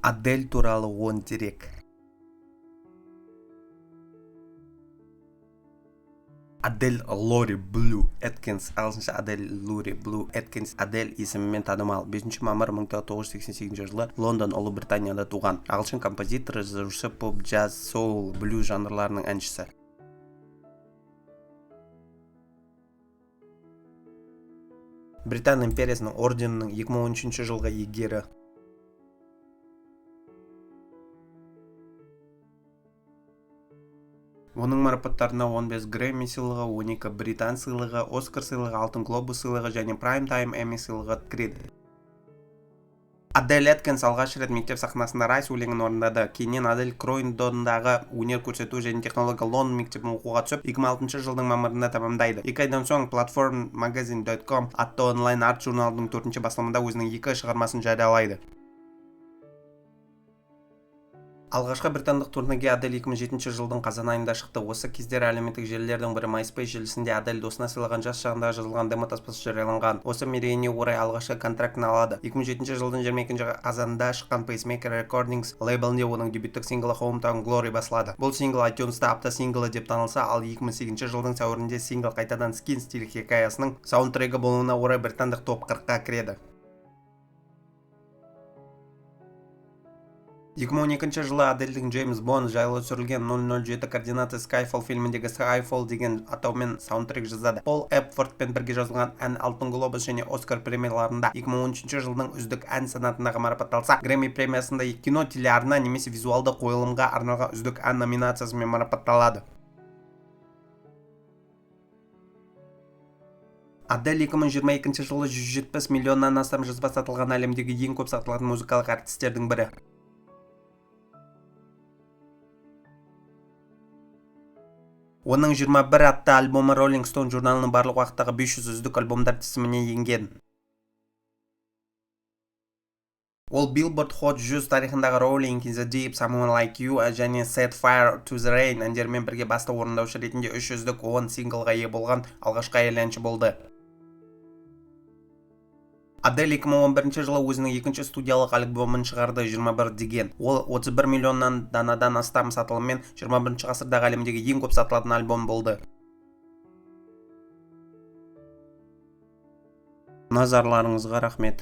Адель туралы 10 дерек. Адель Лори Блю Эткинс, ағылшынша Адель Лори Блу Эткинс, Адель есімімен танымал. 5 мамыр 1988 жылы Лондон, Ұлыбританияда туған. Ағылшын композиторы, жазушы, поп, джаз, соул, блюз жанрларының әншісі. Британ империясының орденінің 2013 жылғы иегері. Оның марапаттарына 15 Грэмми сыйлығы, 12 Британ сыйлығы, Оскар сыйлығы, Алтын глобус сыйлығы және Прайм-тайм Эмми сыйлығы кіреді. Адель Эткинс алғаш рет мектеп сахнасында «Райс» өлеңін орындады. Кейіннен Адель Кройдондағы өнер көрсету және технология Лондон мектебін оқуға түсіп, 2006 жылдың мамырында тәмамдайды. 2 айдан соң platformmagazine.com атты онлайн арт журналдың төртінші басылымында өзінің екі шығармасын жариялайды. Алғашқы британдық турнеге Адель 2007 жылдың қазан айында шықты. Осы кездері әлеуметтік желілердің бірі MySpace желісінде Адель досына сыйлаған жас шағында жазылған демо таспасы жарияланған. Осы мерейіне орай алғашқы контрактін алады. 2007 жылдың 22 қазанында шыққан Pacemaker Recordings лейблінде оның дебюттік синглы Hometown Glory басылады. Бұл сингл iTunes'та апта синглы деп танылса, ал 2008 жылдың сәуірінде сингл қайтадан Скинс телехикаясының саундтрегі болуына орай британдық топ 40-қа кіреді. 2012 жылы Адельдің Джеймс Бонд жайлы түсірілген 007 координаты Skyfall фильміндегі Skyfall деген атаумен саундтрек жазады. Пол Эпфордпен бірге жазылған ән Алтын глобус және Оскар премияларында 2013 жылдың үздік ән санатындағы марапатталса, Грэмми премиясында кино, телеарна немесе визуалды қойылымға арналған үздік ән номинациясымен марапатталады. Адель 2022 жылы 170 миллионнан астам жазба сатылған әлемдегі ең көп сатылатын музыкалық әртістердің бірі. Оның 21 атты альбомы Rolling Stone журналының барлық уақыттағы 500 үздік альбомдар тізіміне енген. Ол Billboard Hot 100 тарихындағы Rolling in the Deep, Someone Like You және Set Fire to the Rain әндерімен бірге басты орындаушы ретінде үш үздік 10 синглға ие болған алғашқы әйел әнші болды. Адель 2011 жылы өзінің екінші студиялық альбомын шығарды, 21 деген. Ол 31 миллионнан данадан астам сатылыммен 21 ғасырдағы әлемдегі ең көп сатылатын альбом болды. Назарларыңызға рахмет.